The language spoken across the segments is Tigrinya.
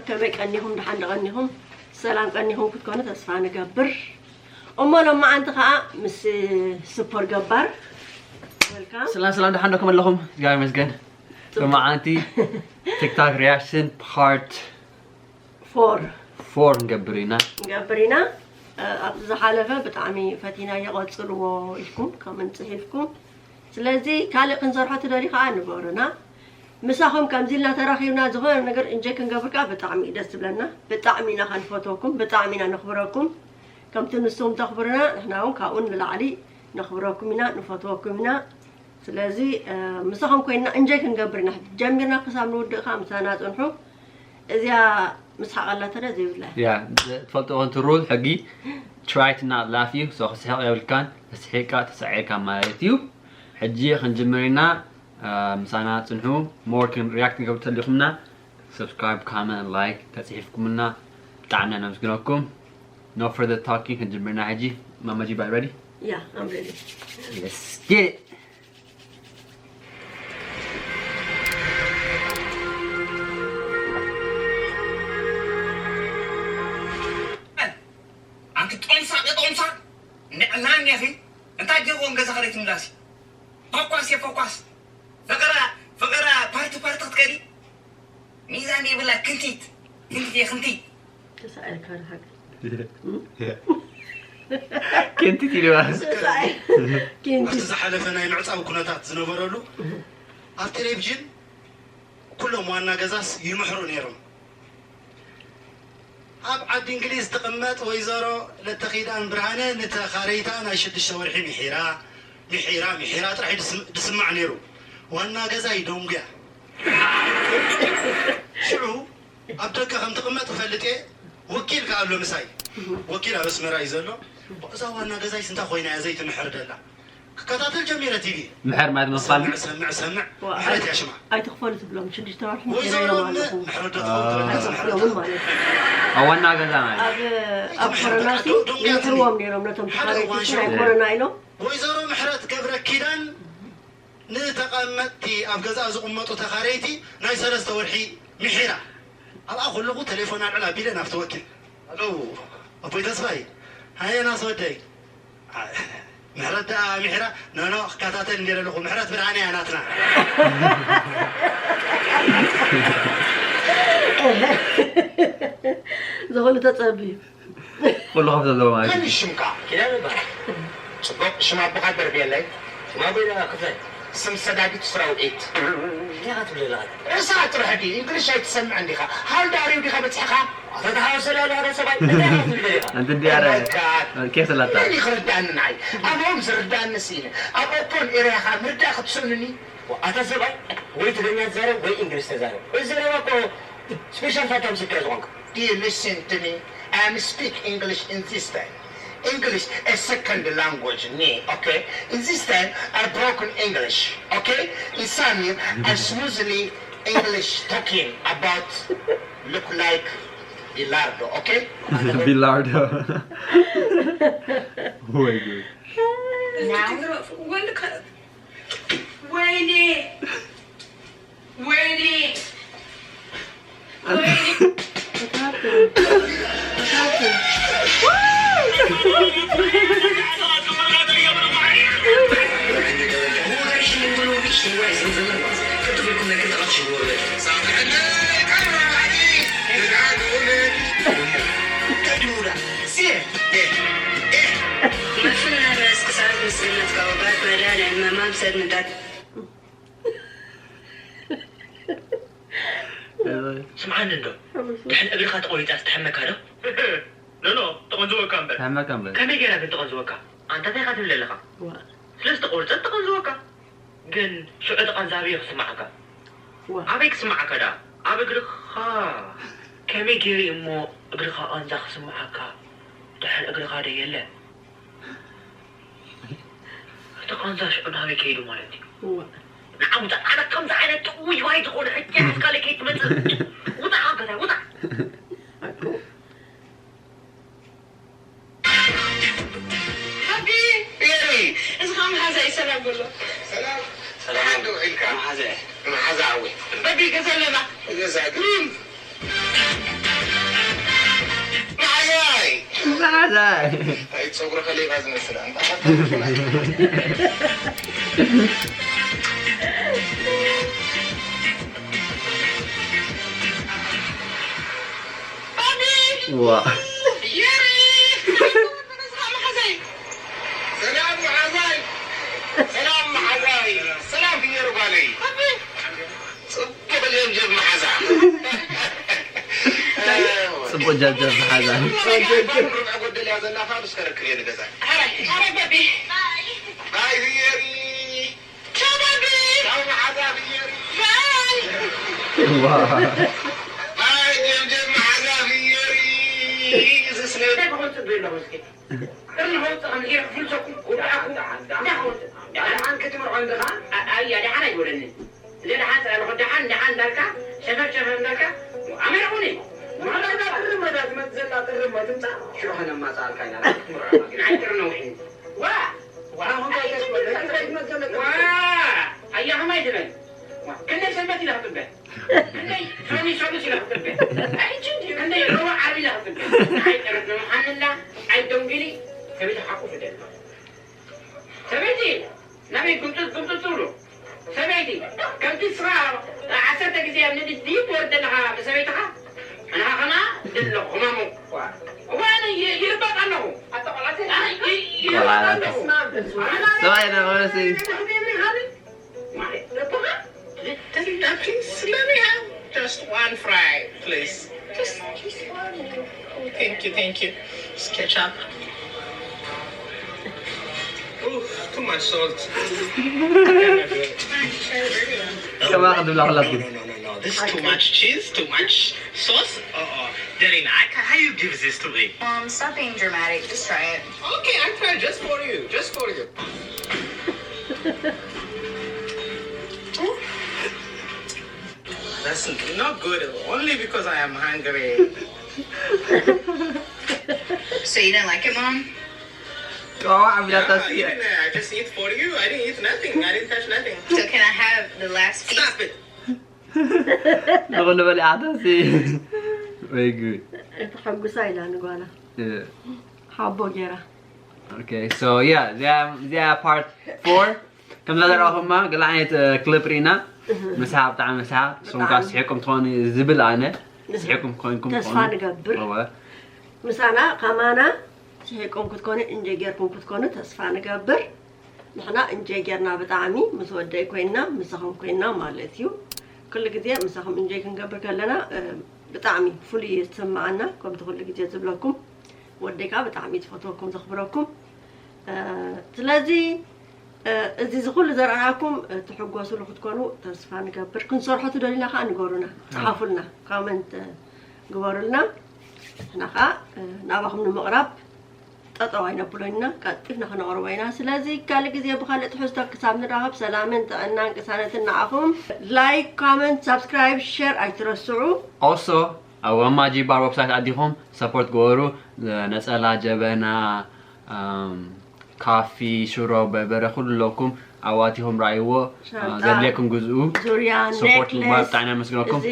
ከመይ ቀኒኹም? ደሓን ዶ ቀኒኹም? ሰላም ቀኒኹም ክትኮኑ ተስፋ ንገብር። እሞ ሎማዓንቲ ከዓ ምስ ስፖር ገባር፣ ዌልካም። ሰላም ሰላም፣ ደሓን ዶ ከመለኹም? እግዚኣብሔር ይመስገን። ጽቡቅ። ሎማዓንቲ ቲክቶክ ሪያክሽን ፓርት ፎር። ፎር ንገብር ኢና። ንገብር ኢና። ኣብ ዝሓለፈ ብጣዕሚ ፈቲና፣ የቐጽልዎ ኢልኩም ኮመንት ጽሒፍኩም። ስለዚ ካልእ ክንሰርሖ ትደልዩ ከዓ ንገሩና። ምሳኹም ከምዚ ኢልና ተራኺብና ዝኾነ ነገር እንጆይ ክንገብር ከዓ ብጣዕሚ እዩ ደስ ዝብለና። ብጣዕሚ ኢና ከንፈትወኩም፣ ብጣዕሚ ኢና ነኽብረኩም። ከምቲ ንስኹም ተኽብሩና ንሕና እውን ካብኡ ንላዕሊ ነኽብረኩም ኢና፣ ንፈትወኩም ኢና። ስለዚ ምሳኹም ኮይንና እንጆይ ክንገብር ኢና። ጀሚርና ክሳብ ንውድእ ከዓ ምሳና ጽንሑ። እዚኣ ምስሓቕ ኣላተረ ዘይብላ። ያ፣ ትፈልጥዎ ኮንትሮል ሕጊ፣ try to not laugh እዩ። So ክስሕቕ የብልካን፣ ተስሒቕካ ተሳዒርካ ማለት እዩ። ሕጂ ክንጅምር ኢና። ምሳና ጽንሑ። ሞር ሪያክት ንገብር ተሊኹምና፣ ሰብስክራይብ፣ ኮመንት፣ ላይክ ተጽሒፍኩምና ብጣዕሚ ኢና ነመስግነኩም። No further talking፣ ክንጅምር ኢና ሕጂ። ማማጂ ባይ፣ ሬዲ? Yeah, I'm ready. Let's get it. ኣንቲ ጦንሳ ጦንሳ ንዕላን ያኺ እንታይ ጀጎን ገዛ ኸረይ ትምላሲ ፎኳስ የ ፎኳስ ፈቀራ ፈቀራ ፓርቲ ፓርቲ ክትከዲ ሚዛን የብላ ክንቲት ክንቲት የ ክንቲት ተሳኢልካ ዶ ሓቂ? ኬንቲት ኢልዋ። ተሳኢ-፣ ኬንቲት። ኣብቲ ዝሓለፈ ናይ ምዕጻው ኩነታት ዝነበረሉ ኣብ ቴሌቪዥን ኩሎም ዋና ገዛስ ይምሕሩ ነይሮም። ኣብ ዓዲ እንግሊዝ ትቕመጥ ወይዘሮ ለተኺዳን ብርሃነ ንተኻረይታ ናይ ሽዱሽተ ወርሒ ምሒራ፣ ምሒራ፣ ምሒራ ጥራሕ እዩ ድስም-፣ ድስማዕ ነይሩ። ዋና ገዛ እዩ ደንጉያ። ሽዑ ኣብ ደገ ከም ትቕመጥ እፈልጥ እየ። ወኪል ከኣ ኣሎ ምሳይ። ወኪል ኣብ ኣስመራ እዩ ዘሎ። እዛ ዋና ገዛይስ እንታይ ኮይና እያ ዘይትምሕር ደላ? ክከታተል ጀሚረ ቲቪ። ምሕር ማለት ምኽፋል። ሰምዕ፣ ሰምዕ፣ ሰምዕ። ዋ፣ ምሕረት ያሽማ። ኣይትኽፈሉ ትብሎም፣ ሽዱሽተ ወርሒ ወይዘሮ ምሕረዮም ም-፣ ኣለኹ። ምሕረት ዶ ትኸውን ትብል ኣይትኽፈሎም ማለት እዩ። ኣብ ዋና ገዛ ማለት እዩ። ኣብ፣ ኣብ ኮረናሲ ይምሕርዎም ነይሮም፣ ነቶም ሓደ ተኻረይቲ እዋን ናይ ሽዑ ኮረና ኢሎም። ወይዘሮ ምሕረት ገብረ ኪዳን ንተቐመጥቲ ኣብ ገዛኣ ዝቕመጡ ተኻረይቲ ናይ ሰለስተ ወርሒ ምሒራ። ኣብኣ ከለኹ ቴሌፎን ኣልዕል ኣቢለ ናብቲ ወኪል፣ "ኣሎ፣ ኣቦይ ተስፋይ፣ ሃየ ናስ ወደይ፣ አ፣ ምሕረት ደኣ ምሒራ?" "ኖ፣ ኖ፣ ክከታተል እንድየ ዘለኹ፣ ምሕረት ብርሃነ እያ ናትና." ዝኾነ ተጸብዩ። ኩሉ ከም ዘለዎ ማለት እዩ። መን እዩ ሽምካ? ኪዳነ ይበሃል። ጽቡቕ፣ ሽም ኣቦኻ ደርብየለይ። ሽም ኣቦይ ደኣ ክፍለ። ስም ሰዳዲት ስራውዒት። እንታይ ኢኻ ትብል ዘለኻ? ርእሳ ጥራሕ ድዩ? እንግሊሽ ኣይትሰምዕን ዲኻ? ሃው ዳር ዩ ዲኻ በጺሕኻ? ኣታ ተሓወሰ ዳኣ ዳኣ ሰብኣይ፣ እንታይ ኢኻ ትብል ዘለኻ? ኣንቲ እንድያ ረ-፣ Oh my God። ኬፍ ስላታ። መን እዩ ክርዳኒ ንዓይ? ኣብኦም ዝርዳኒ ስኢነ። ኣብ ኦፖን ኤርያ ኸኣ ምርዳእ ክትስእኑኒ? ኣታ ሰብኣይ፣ ወይ ትግርኛ ትዛረብ ወይ እንግሊሽ ተዛረብ። እዚ ዘረባ እኮ ስፔሻል ፋታ ምስክር ዝኾንካ። Do you listen to me? I am speak English in this time. English a second language, me, okay? In this time, I broken English, okay? In Sami, I smoothly English talking about look like Bilardo, okay? Bilardo. Oh my God. Now? ወይኔ! ወይኔ! ወይኔ! What happened? What happened? መፍናረስ ክሳብ ምስግነት ካውባት መዳን መማም ሰብ ምዳት ስምዓኒ እንዶ፣ ድሕን እግርኻ ተቖሪጻስ ትሕመካ ዶ? ኖ፣ ኖ፣ ተቐንዝወካ እምበር። ትሕመካ እምበር። ከመይ ገይራ ግን ተቐንዝወካ? ኣንታ እንታይ ኢኻ ትብል ዘለኻ? ዋ። ስለ ዝተቖርጸት ተቐንዝወካ። ግን ሽዑ እቲ ቀንዛቢ እዩ ክስምዓካ። ዋ። ኣበይ ክስምዓካ ደኣ? ኣብ እግርኻ። ከመይ ገይሩ እሞ እግርኻ ቃንዛ ክስምዓካ? ድሕር እግርኻ ዶ የለ? እቲ ቃንዛ ሽዑ ናበይ ከይዱ ማለት እዩ? እዋ። ንዓ ውጻእ፣ ኣነ ከምዚ ዓይነት ጥውይዋይ ዝኾነ ሕጂ ሓዝካለይ ከይትመጽእ። ውጻእ ካብ ገዛይ፣ ውጻእ። ኣኮ። ባቢ! የሪ! እዚ ኸዓ መሓዛ እዩ፣ ሰላም በሎ። ሰላም። ሰላም። ደው ኢልካ። መሓዛ። መሓዛ ኣወይ። ባቢ፣ ገዛ ኣለና። ገዛ ግሪን። መዓዛይ! መዓዛይ! ኣይ፣ ጸጉርኻ ሌባ ዝመስል ኣንታ። ዋ። ሰላም መዓዛይ! ሰላም መዓዛይ! ሰላም ፍየር ጓለይ! ጽቡቕ ጀብጀብ መሓዛ! ጽቡቕ ጀብጀብ መሓዛ። ርብዒ ጎደል እያ ዘላ፣ ፋኑስ ከረክብ እየ ንገዛ። ባይ ፍየሪ! ቻው መሓዛ ፍየሪ! ባይ! ዋ። ባይ ጀብጀብ መሓዛ ፍየሪ! እዚ ስለ እንታይ ክኾን ጽበዩ ኣለኹ እስኪ? ጥሪ ንኸውጽእ ከም ኢረ ክፍልሰኩም፣ ወድኣኹም፣ እንታይ ክወጽእ? ደሓን ክትምርዖ እንድኻ? ኣ-፣ ኣያ፣ ደሓን ኣይበለንን። እንደ ደሓን ጥራይ ኣለኹ፣ ደሓን፣ ደሓን እንዳልካ፣ ሸፈፍ፣ ሸፈፍ እንዳልካ፣ ኣመርቑኒ። ዋላ እዛ ጥርመ እዛ ትመጽእ ዘላ ጥርመ ትምጻእ፣ ሽዑ ከነማጽኣልካ ኢና፣ ክትምርዖ። ንዓይ ጥሪ ነዊሕኒ። ዋ! ዋ! ኣሁን እንታይ ተስፋ? እንታይ ትመጽእ ዘላ ዋ! ኣያ፣ ከማይ ትበል? ዋ! ክንደይ ሰንበት ኢለ ክጽበ? ክንደይ ሶኒ ሶሉስ ኢለ ክጽበ? ሕጂ እንድዩ ክንደይ ረቡዕ ዓርቢ ኢለ ክጽበ? ንዓይ ጥሪ ነዊሓኒ እንዳ፣ ኣይደንግሊ፣ ሰበይቲ ሓቁፍ ደሎ። ሰበይቲ ናበይ ግምጥጥ ግምጥጥ ትብሉ? ሰበይቲ ከምቲ ንስኻ ዓሰርተ ግዜ ኣብ ንድዲ ትወርድ ዘለኻ ብሰበይትኻ፣ ኣንኻ ኸማ ደሎ ኸማሙ። እዋ ኣነ ይ-፣ ይርበጥ ኣለኹ። ኣይ፣ ይ-፣ ይርበጥ ኣለኹ። ሰብኣይ ነበረሲ። Please, let me have just one fry, please. Just, just one. Oh, thank you, thank you. Just ketchup. Ooh, too much salt. ከማኻ ትብላ ኩላትኩም። No, no, no, no, no. This is too much cheese, too much sauce. Uh-uh. Darina, I can, how you give this to me? Um, stop being dramatic. Just try it. Okay, I try just for you, just for you. That's not good, only because I am hungry. So you didn't like it, Mom? ጨዋ ዓብላታ Yeah, even, uh, I just eat for you. I didn't eat nothing. I didn't touch nothing. So can I have the last piece? Stop it. ንኹሉ በሊዓታሲ። ወይ ጉድ። ተሓጉሳ ኢላ ንጓላ ሓቦ ገይራ። Okay, so yeah, እዚኣ እዚኣ part four። ከምዛ ዘረኣኹማ ገለ ዓይነት ክሊፕ ርኢና። ምስሓ ብጣዕሚ ምስሓ። ንስኹም ከኣ ስሒቕኩም ትኾኑ ዝብል ኣነ። ስሒቕኩም ኮይንኩም ተስፋ ትኾኑ። ንገብር። እወ። ምሳና ከማና ስሒቕኩም ክትኮኑ እንጆይ ጌርኩም ክትኮኑ ተስፋ ንገብር። ንሕና እንጆይ ጌርና ብጣዕሚ ምስ ወደይ ኮይንና ምሳኹም ኮይንና ማለት እዩ። ኩሉ ግዜ ምሳኹም እንጆይ ክንገብር ከለና እ፣ ብጣዕሚ ፍሉይ እዩ ዝስምዓና። ከምቲ ኩሉ ግዜ ዝብለኩም ወደይ ከዓ ብጣዕሚ እዩ ዝፈትወኩም ዘኽብረኩም። እ፣ ስለዚ እ፣ እዚ ዝኹሉ ዘርኣናኩም እ፣ ትሕጎስሉ ክትኮኑ ተስፋ ንገብር። ክንሰርሖ ትደልዩና ከዓ ንገሩና፣ ፀሓፉልና፣ ኮመንት እ፣ ግበሩልና። ንሕና ከዓ እ፣ ናባኹም ንምቕራብ ጠጠው ኣይነብሎን ኢና፣ ቀልጢፍና ክነቕርቦ ኢና። ስለዚ ካልእ ግዜ ብኻልእ ትሕዝቶ ክሳብ ንራኸብ ሰላምን ጥዕናን ቅሳነትን ንዓኹም። ላይክ፣ ኮመንት፣ ሳብስክራይብ፣ ሸር ኣይትረስዑ። Also ኣብ ማጂ ባር ዌብሳይት ኣዲኹም ሰፖርት ግበሩ። ነፀላ፣ ጀበና፣ ኣም፣ ካፊ፣ ሽሮ፣ በርበረ ኩሉ ኣለኩም። ኣዋቲኹም ረኣይዎ። ሻንጣ፣ ዘድልየኩም ግዝኡ። ዙርያ፣ ሰፖርት ምግባር ኔክለስ፣ ብጣዕሚ ነመስግነኩም። እዚ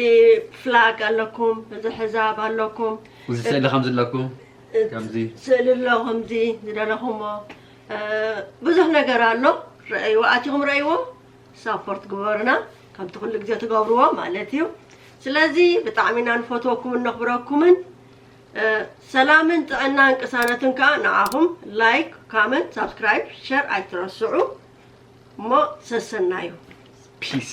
ፍላግ ኣለኩም፣ እዚ ሕዛብ ኣለኩም፣ እዚ ስእሊ ከምዚ ኣለኩም። እ፣ ከምዚ ስእሊ ኣሎ፣ ከምዚ ዝደለኹሞ እ፣ ብዙሕ ነገር ኣሎ። ረኣይዎ፣ ኣቲኹም ረኣይዎ፣ ሳፖርት ግበሩና ከምቲ ኩሉ ግዜ ትገብርዎ ማለት እዩ። ስለዚ ብጣዕሚ ኢና ንፈትወኩምን ነኽብረኩምን። እ፣ ሰላምን ጥዕናን ቅሳነትን ከዓ ንዓኹም። ላይክ፣ ካመንት፣ ሳብስክራይብ፣ ሸር ኣይትረስዑ። እሞ ሰሰናዩ። ፒስ።